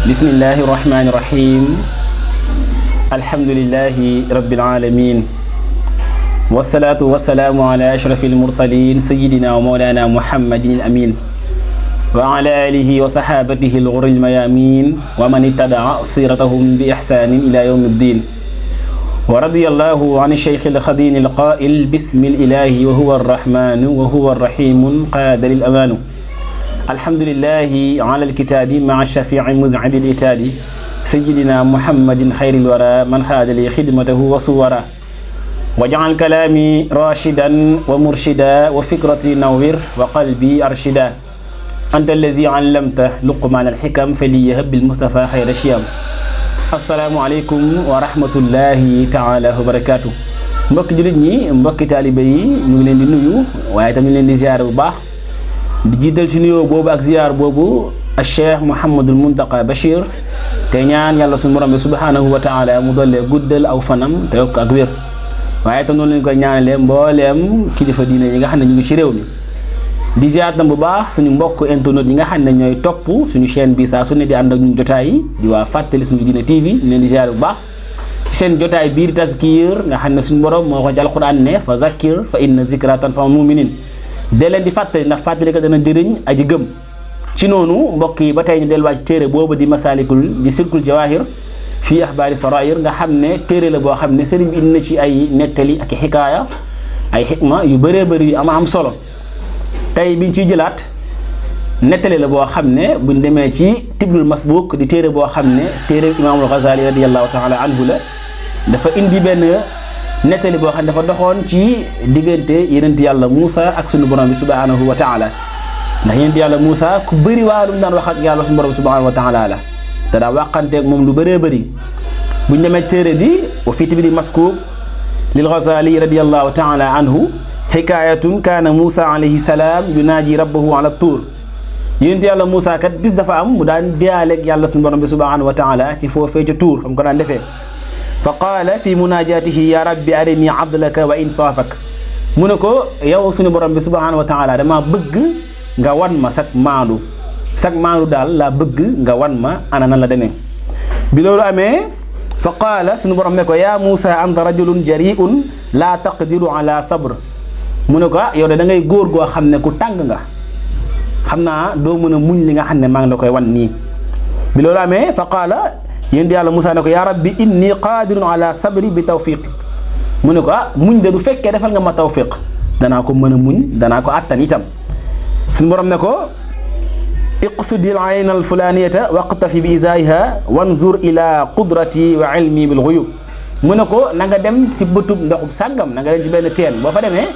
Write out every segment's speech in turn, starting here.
bismillahi irrahmani irrahim alhamdulilahi rabbil alamin wasalaatu wasalaamu ala ashrafi almursalin sayidina wa mawlana muhammadin al amin wa ala alihi wa sahabatihi al-ghurri al-mayamin wa man ittaba'a siratahum bi ihsanin ila yawmi ddin wa radiyallahu an ash-shaykh al-khadim al-qa'il bismi al-ilahi wa huwa ar-rahmanu wa huwa ar-rahimu qada lil-amanu alhamdulillahi ala al-kitabi ma'a ash-shafi'i muz'adi al-itadi sayyidina muhammadin khayril wara man khada li khidmatahu wa suwara waj'al kalami rashidan wa murshida wa fikrati nawwir wa qalbi arshida anta allazi allamta luqman alxikam faliyahab bil mustafa xayra shiyam asalaamualeykum wa rahmatullahi taala wa barakaatu mbokki jullit ñi mbokki taalibe yi ñu ngi leen di nuyu waaye tam ñu leen di ziyaare bu baax di jiital ci nuyoo boobu ak ziyaar boobu ak Cheikh Mouhamadul Muntaqa Bachir te ñaan yàlla suñu borom bi subhanahu wa taala mu dollee guddal aw fanam te yokk ak wér waaye tam noonu lañu koy ñaanalee mbooleem kilifa diine yi nga xam ne ñu ngi ci réew mi di ziar tam bu baax suñu mbokk internet yi nga xam ne ñooy topp suñu chaîne bi saa su ne di ànd ak ñun jotaay yi di waa fàttali suñu diine TV ñu leen di ziar bu baax ci seen jotaay biir tazkir nga xam ne suñu borom moo ko ci alquran ne fa zakkir fa inna zikra tanfa'ul mu'minin de leen di fàttali ndax fàttali ko dana jëriñ aji gëm ci noonu mbokk yi ba tey ñu delluwaat ci téere boobu di masalikul di silkul jawahir fii axbaari sarair nga xam ne téere la boo xam ne sëriñ bi indi na ci ay nettali ak xikaaya ay xikma yu bëree bëri yu am solo tey biñ ciy jëlaat nettali la boo xam ne buñ demee ci tiblul masbuuk di téere boo xam ne téere imaamul Ghazali radiyallahu taala anhu la dafa indi benn nettali boo xam ne dafa doxoon ci diggante yonent yàlla Muusa ak sunu borom bi subhanahu wa taala ndax yonent yàlla Muusa ku bëri waalum daan wax ak yàlla sunu borom bi subhanahu wa taala la te daa wàqanteeg moom lu bëree bëri buñ demee téere bi wa fii tiblil masbuuk lil Ghazali radiyallahu taala anhu xikaayatun kaana Moussa alayhi salaam yunaaji rabbahu ala tuur yonent yàlla Moussa kat bis dafa am mu daan diyaaleeg yàlla suñu borom bi subhanahu wa taala ci foofee ca tuur fa mu ko daan defee fa qaala fi munajatihi ya rabbi arini adlaka wa insaafak mu ne ko yow suñu borom bi subhanahu wa taala dama bëgg nga wan ma sag maandu daal laa bëgg nga wan ma ana nan la demee bi loolu amee fa qaala suñu borom ne ko ya Moussa anta rajulun jari'un la taqdiru ala sabr mu ne ko yow de da ngay góor goo xam ne ku tàng nga xam naa doo mën a muñ li nga xam ne maa ngi la koy wan nii bi loolu amee fa qaala yéen di yàlla Moussa ne ko yaa rabbi inni qadirun ala sabri bi tawfiq mu ne ko muñ de du fekkee defal nga ma tawfiq danaa ko mën a muñ danaa ko attan itam suñu borom ne ko iqsudil ayna al fulaniyata waqtafi bi izaiha wanzur ila qudrati wa ilmi bil ghuyub mu ne ko na nga dem ci bëtub ndoxub sàngam na nga dem ci benn teen boo fa demee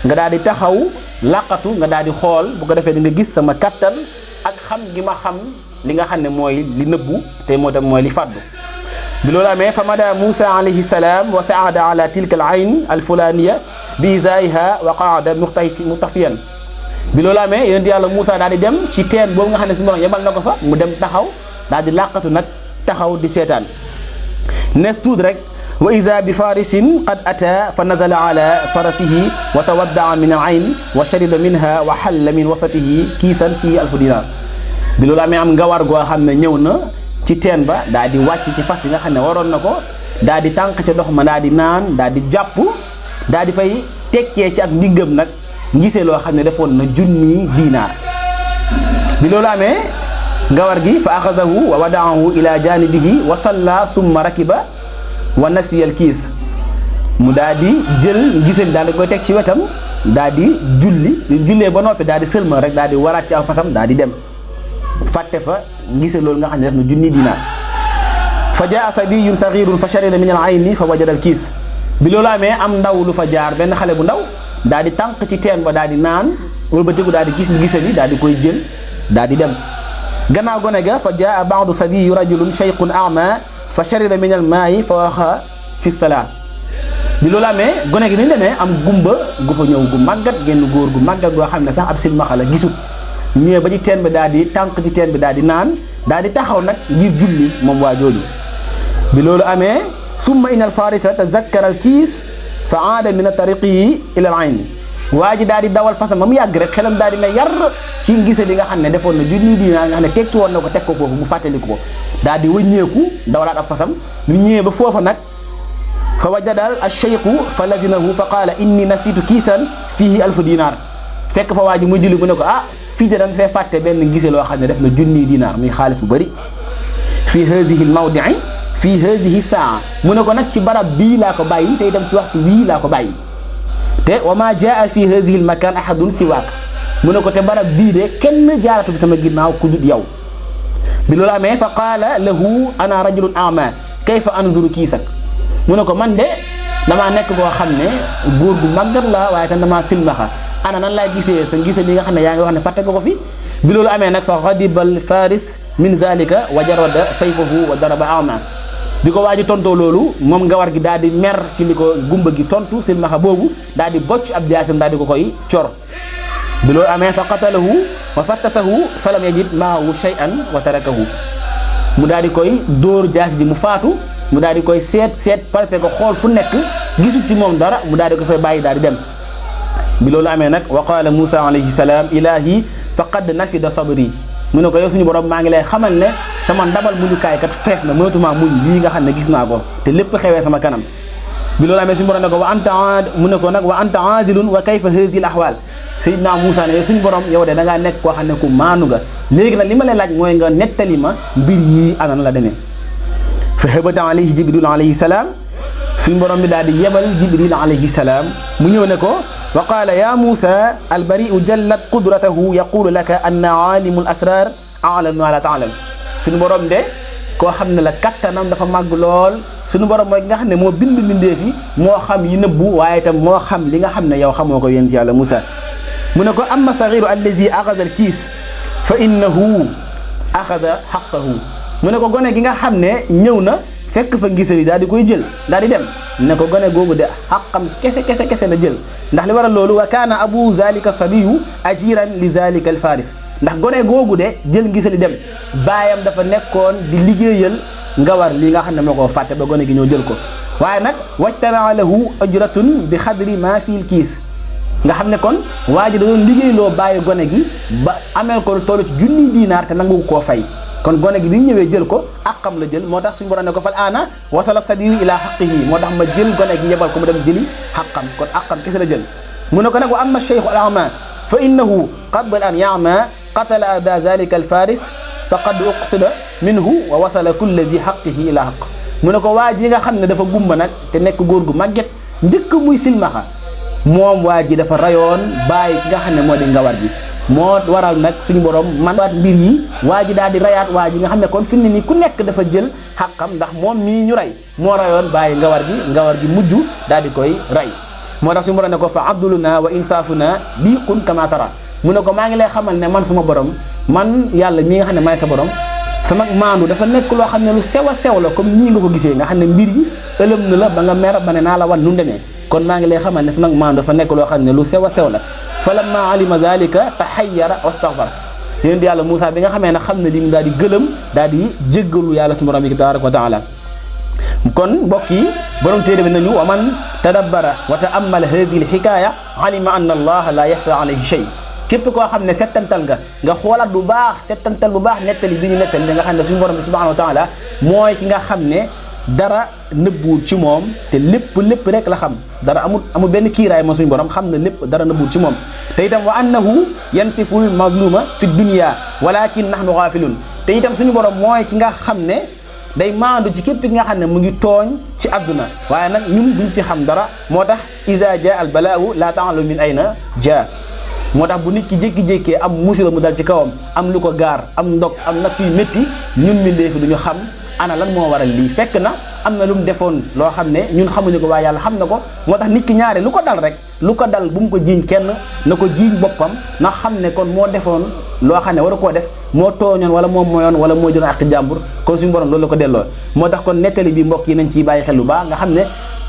nga daal di taxaw laqatu nga daal di xool bu ko defee di nga gis sama kattan ak xam gi ma xam li nga xam ne mooy li nëbbu te moo tam mooy li fàddu bi loolu amee fa mada Moussa alayhi salaam wa saada ala tilka al ayn al fulaniya bi izaiha wa qaada muxtafiyan bi loolu amee yonent yàlla Moussa daal di dem ci teen boobu nga xam ne si borom yebal na ko fa mu dem taxaw daal di laqatu nag taxaw di seetaan nees tuut rek wa iza bi farisin qad ata fa nazala ala farasihi wa tawaddaa min al ayn wa shariba minha wa halla min wasatihi kiisan fii alfu dinar bi loolu amee am ngawar goo xam ne ñëw na ci teen ba daal di wàcc ci fas yi nga xam ne waroon na ko daal di tànq ca ndox ma daal di naan daal di jàpp daal di fay tekkee ci ak ndiggam nag ngisee loo xam ne defoon na junni dinaar bi loolu amee ngawar gi fa axazahu wa wadaahu ila janibihi wa salla summa rakiba wa nasiyal kiis mu daal di jël gisal daal di koy teg ci wetam daal di jullee ba noppi daal di sëlma rek daal di waraat ci aw fasam daal di dem fàtte fa gisal loolu nga xam ne def na junni dinaar fa jaa sabiyun saghirun fa sharida min al ayni fa wajada al kiis bi loolu amee am ndaw lu fa jaar benn xale bu ndaw daal di tànq ci teen ba daal di naan wëlbatiku daal di gis gisal yi daal di koy jël daal di dem gannaaw gone ga fa jaa ba'du sabiyi rajulun shaykhun a'ma fa sharida min al maa'i fa waxa fi salaat bi loolu amee gone gi ni demee am gumba gu fa ñëw gu màggat genn góor gu màggat goo xam ne sax ab silmaxa la gisut ñëwee ba ci teen bi daal di tànq ci teen bi daal di naan daal di taxaw nag ngir julli moom waa jooju bi loolu amee summa inal farisa tazakkara al kiis fa aada min tariqihi ila al ayn waa ji daal di dawal fasam ba mu yàgg rek xelam daal di ne yar ci ngise li nga xam ne defoon na junni dinaar nga xam ne tekki woon na ko teg ko foofu mu fàttaliku ko daal di wëññeeku dawalaat ab fasam ñu ñëwee ba foofa nag fa wajadal ash-shaykhu fa lazinahu fa qaala inni nasitu kiisan fiihi alfu dinaar fekk fa waa ji muy julli mu ne ko fii de danga fee fàtte benn ngise loo xam ne def na junni dinaar muy xaalis bu bëri fii hazihi al-mawdi'i fii hazihi saa mu ne ko nag ci barab bii laa ko bàyyi te itam ci waxtu wii laa ko bàyyi te wa ma jaa fi hazihi al-makan ahadun siwaak mu ne ko te barab bii de kenn jaaratu fi sama ginnaaw ku dul yow bi loolu amee fa qaala lahu ana rajulun a'ma kayfa anzuru kiisak mu ne ko man de damaa nekk boo xam ne góor gu màggat la waaye tam damaa silmaxa ana nan laa gisee sa ngise li nga xam ne yaa ngi wax ne fàtte nga ko fi bi loolu amee nag fa ghadibal faris min zalika wa jarada sayfahu wa daraba a'ma bi ko waa ji tontoo loolu moom ngawar gi daal di mer ci li ko gumba gi tontu silmaxa boobu daal di bocc ab jaasim daal di ko koy cor bi loolu amee fa qatalahu wa fattasahu falam yajid maahu shay'an wa tarakahu mu daal di koy dóor jaasi ji mu faatu mu daal di koy seet palpe ko xool fu nekk gisul ci moom dara mu daal di ko fay bàyyi daal di dem bi loolu amee nag wa qaala Musa alayhi salaam ilahi faqad nafida sabri mu ne ko yow suñu borom maa ngi lay xamal ne sama ndabal muñukaay kat fees na mënatuma muñ lii nga xam ne gis naa ko te lépp xewee sama kanam bi loolu amee suñu borom ne ko wa anta mu ne ko nag wa anta aadilun wa kayfa hazihi al-ahwal Seydina Moussa ne yow suñu borom yow de da ngaa nekk koo xam ne ku maanu nga léegi nag li ma lay laaj mooy nga nettali ma mbir yii ana la demee fa habata alayhi jibril alayhi salaam suñu borom bi daal di yebal jibril alayhi salaam mu ñëw ne ko wa qaala ya Moussa albari'u jallat qudratahu yaqulu laka anna aalimu al asrar a'lamu ma la ta'lam suñu borom de koo xam ne la kattanam dafa màgg lool suñu borom mooy nga xam ne moo bind mbindeef yi moo xam yi nëbbu waaye itam moo xam li nga xam ne yow xamoo ko yéen ci yàlla Moussa mu ne ko amma sagiru allazi axaza al kiis fa innahu axaza xaqahu mu ne ko gone gi nga xam ne ñëw na fekk fa ngisali daal di koy jël daal di dem ne ko gone googu de xaqam kese la jël ndax li waral loolu wa kaana abu zalika sabiyu ajiran li zalika al faris ndax gone googu de jël ngisali dem baayam dafa nekkoon di liggéeyal ngawar li nga xam ne moo ko fàtte ba gone gi ñëw jël ko waaye nag wajtana lahu ajratun bi xadri ma fil kiis nga xam ne kon waa ji da doon liggéeyloo bàyyi gone gi ba ameel ko lu toll ci junniy diinaar te nangu koo fay kon gone gi bi ñëwee jël ko àqam la jël moo tax suñu borom ne ko fal aana wasala sadiru ila xaqihi moo tax ma jël gone gi yebal ko mu dem jëli xaqam kon àqam kese la jël mu ne ko nag wa amma cheikhu al ama fa innahu qabla an yama qatala ada zalika al faris faqad uqsida minhu wa wasala kulla zi xaqihi ila xaq mu ne ko waa ji nga xam ne dafa gumba nag te nekk góor gu màgget njëkk muy silmaxa moom waa ji dafa rayoon bàyyi ki nga xam ne moo di ngawar ji moo waral nag suñu borom man waat mbir yi waa ji daal di rayaat waa ji nga xam ne kon fi mu ne nii ku nekk dafa jël xàqam ndax moom mii ñu rey moo rayoon bàyyi ngawar gi mujj daal di koy rey moo tax suñu borom ne ko fa abduluna wa insaafuna biqun kama tara mu ne ko maa ngi lay xamal ne man sama borom man yàlla mii nga xam ne maay sa borom sama maandu dafa nekk loo xam ne lu sew a sew la comme nii nga ko gisee nga xam ne mbir yi ëlëm na la ba nga mer ba ne naa la wan nu demee kon maa ngi lay xamal ne sama maandu dafa nekk loo xam ne lu sew a sew la falamma alima zalika tahayyara wastaghfara yéen yàlla Moussa bi nga xamee ne xam ne li mu daal di gëlëm daal di jéggalu yàlla suñu borom bi tabaraka wa taala kon mbokk yi borom téere bi nañu wa man tadabbara wa ta'ammala hadhihi al-hikaya alima anna allaha la yaxfa alayhi shay képp koo xam ne settantal nga xoolaat bu baax settantal bu baax nettali bi ñu nettali nga xam ne suñu borom bi subhanahu wa taala mooy ki nga xam ne dara nëbbuwul ci moom te lépp rek la xam dara amul benn kiiraay moo suñu borom xam na lépp dara nëbbuwul ci moom te itam wa annahu yansiful mazluma fi dunya walakin nahnu ghafilun te itam suñu borom mooy ki nga xam ne day maandu ci képp ki nga xam ne mu ngi tooñ ci àdduna waaye nag ñun duñ ci xam dara moo tax iza jaa al balaa'u la ta'lamu min ayna jaa moo tax bu nit ki jékki-jékkee am musiba mu dal ci kawam am lu ko gaar am ndog am natt yu métti ñun mbindeef duñu xam ana lan moo waral lii fekk na am na lu mu defoon loo xam ne ñun xamuñu ko waaye yàlla xam na ko moo tax nit ki ñaare lu ko dal rek lu ko dal bu mu ko jiiñ kenn na ko jiiñ boppam na xam ne kon moo defoon loo xam ne war a koo def moo tooñoon wala moo moyoon wala moo jëloon ak jàmbur kon suñu borom loolu la ko delloo moo tax kon nettali bi mbokk yi nañ ciy bàyyi xel lu baax nga xam ne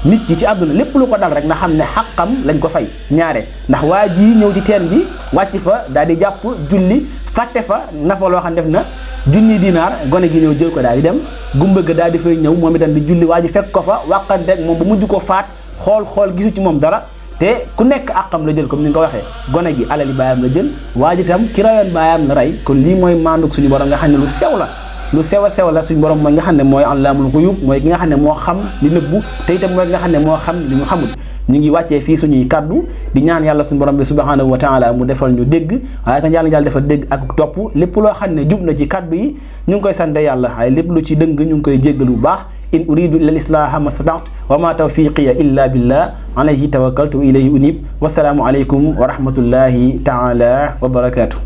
nit ki ci àdduna lépp lu ko dal rek na xam ne xàqam lañ ko fay ñaare ndax waa ji ñëw ci teen bi wàcc fa daal di jàpp julli fàtte fa nafa loo xam ne def na junni dinaar gone gi ñëw jël ko daal di dem gumba ga daal di fay ñëw moom itam di julli waa ji fekk ko fa wàqanteeg moom ba mujj ko faat xool gisu ci moom dara te ku nekk àqam la jël comme ni nga ko waxee gone gi alali baayam la jël waa ji tam ki rayoon baayam la rey kon lii mooy maanduk suñu borom nga xam ne lu sew la lu sew a sew la suñu borom mooy nga xam ne mooy allaamul xuyub mooy ki nga xam ne moo xam li nëbbu te itam mooy nga xam ne moo xam li ñu xamul ñu ngi wàccee fii suñuy kaddu di ñaan yàlla suñu borom bi subhanahu wa taala mu defal ñu dégg waaye tam yàlla defal dégg ak topp lépp loo xam ne jub na ci kaddu yi ñu ngi koy sante yàlla waaye lépp lu ci dëng ñu ngi koy jéggal bu baax in uridu illa al-islaha ma stata'tu wa ma tawfiqiya illa billah alayhi tawakkaltu ilayhi unib wasalaamu alaykum wa rahmatullahi taala wa barakatuh